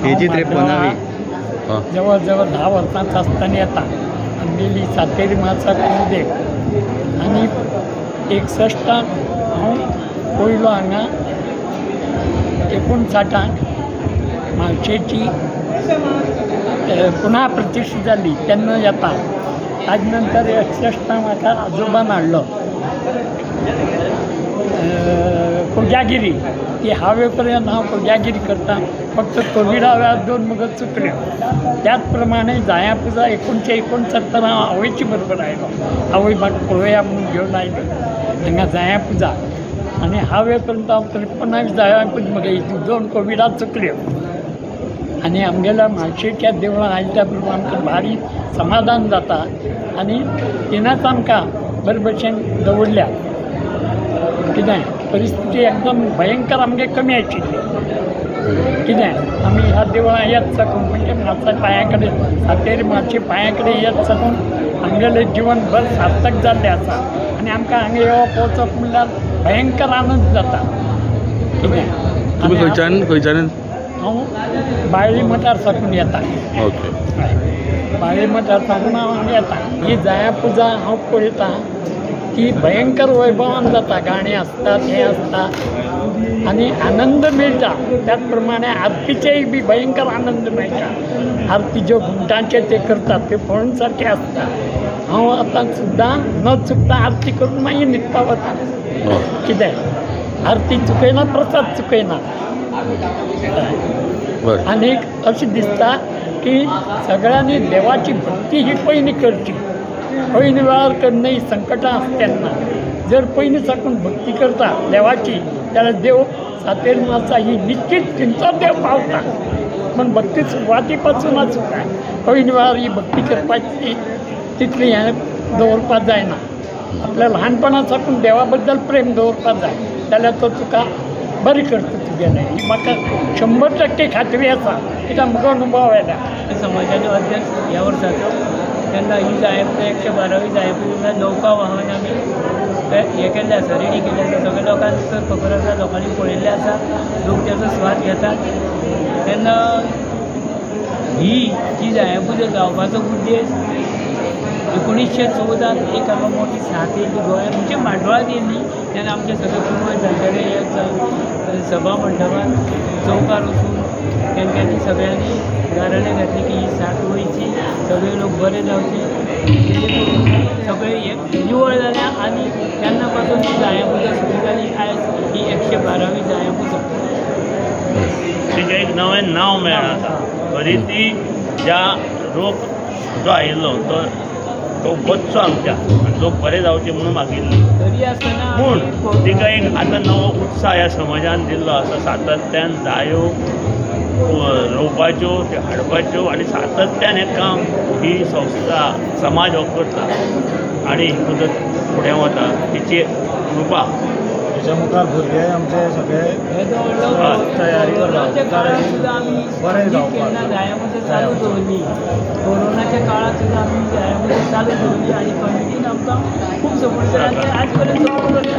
हेजी त्रेपनावी जवळ जवळ 10 वर्सांच आसतना येता. आमगेली सातेरी मासा कुलदेव आनी 61 हांव पयलो हांगा 59 म्हापशेची पुनः प्रतिश्ठा जाली तेन्ना येता. ताजे नंतर 61 म्हाका आजोबान हाडलो कोजागिरी. ती हावे पर्यंत हांव कोजागिरी करता. फक्त कोविडा वेळार 2 म्हजो चुकल्यो. त्याच प्रमाणे जाया पुजा 1969 हांव आवयचे बरोबर आयलो. आवय म्हाका पळोवया म्हणून घेवन आयली हांगा जाया पुजा. आनी हावे पर्यंत हांव 53 जाया पुजा म्हगे 2 कोविडा चुकल्यो. आनी आमगेल्या म्हापशेच्या देवळां आयल्या त्या बरोबर आमकां भारी समाधान जाता आनी तिनाच आमकां बरे भशेन दवरल्या. कितें परिस्थिती एकदम भयंकर आमगे कमी आशिल्ली. कितें आमी ह्या देवळां येत साकून म्हणजे म्हापसा पांया कडेन सातेरी म्हापशे पांया कडेन येत साकून आमगेलें जिवन बरें सार्थक जाल्लें आसा. आनी आमकां हांगा येवप वचप म्हणल्यार भयंकर आनंद जाता. कितें तुमी खंयच्यान खंयच्यान? हांव बाळ्ळी मठार साकून येता. ओके, बाळ्ळी मठार साकून हांव हांगा येता. ही जाया पुजा हांव पळयतां ती भयंकर वैभवान जाता. गाणी आसतात, हें आसता आनी आनंद मेळटा. त्याच प्रमाणे आरतीचेय बी भयंकर आनंद मेळटा. आरती ज्यो घुमटांचे ते करतात ते पळोवन सारके आसता. हांव आतां सुद्दां न चुकता आरती करून मागीर न्हिदपा वता. कितें आरती चुकयना, प्रसाद चुकयना. आनी अशें दिसता की सगळ्यांनी देवाची भक्ती ही पयलीं करची. पयलीं वेळार केन्नाय संकटां आसता तेन्ना जर पयलीं साकून भक्ती करता देवाची जाल्यार देव सातेर मासा ही निश्चित खंयचो देव पावता. पूण भक्ती सुरवाती पासून आसूंक जाय. पयलीं वेळार ही भक्ती करपाची तितली हें दवरपाक जायना. आपल्या ल्हानपणा साकून देवा बद्दल प्रेम दवरपाक जाय जाल्यार तो तुका बरें करता तुगेलें. ही म्हाका 100% खात्री आसा कित्याक म्हजो अनुभव आयला. समाजाचो अध्यक्ष ह्या वर्साचो तेन्ना ही जाया पुजा 112वी जाया पुजा नौका वाहन आमी हें केल्लें आसा, रेडी केल्लें आसा. सगळ्या लोकांक खबर आसा, लोकांनी पळयल्लें आसा, लोक तेचो स्वाद घेतात. तेन्ना ही जी जाया पुजा जावपाचो उद्देश 1914 एक हांगा मोठी साथ येयली गोंयांत, म्हणजे मांडोळांत येयली. तेन्ना आमचे सगळे पुर्वज जाणटेले सभा मंडपान चौकार वचून तेंच्यांनी सगळ्यांनी गाराणें घातलें की ही साथ वयची, सगळे लोक बरे जावचे, जेणे करून सगळे निवळ जाले. आनी तेन्ना पासून ही जाया पुजा सुरू जाली. आयज ही 112वी जाया पुजा. तिका एक नवें नांव मेळ्ळां आतां. बरी ती ज्या रोग जो आयिल्लो तो वचचो आमच्या आनी लोक बरे जावचे म्हणून मागिल्ली. तरी आसतना पूण तिका एक आतां नवो उत्साह ह्या समाजान दिल्लो आसा. सातत्यान जायो रोवपाच्यो, त्यो हाडपाच्यो आनी सातत्यान हें काम ही संस्था समाज हो करता आनी ही पद्दत फुडें वता. तिची कृपा तेच्या मुखार भुरगे आमचे सगळे तयारी कोरोनाच्या काळात सुद्दां आमी बरें जावपाक जाया पुजा चालू दवरली. कोरोनाच्या काळात सुद्दां आमी जाया पुजा चालू दवरली आनी कमिटीन आमकां खूब सपोर्ट केला. आनी आज पर्यंत सपोर्ट करता.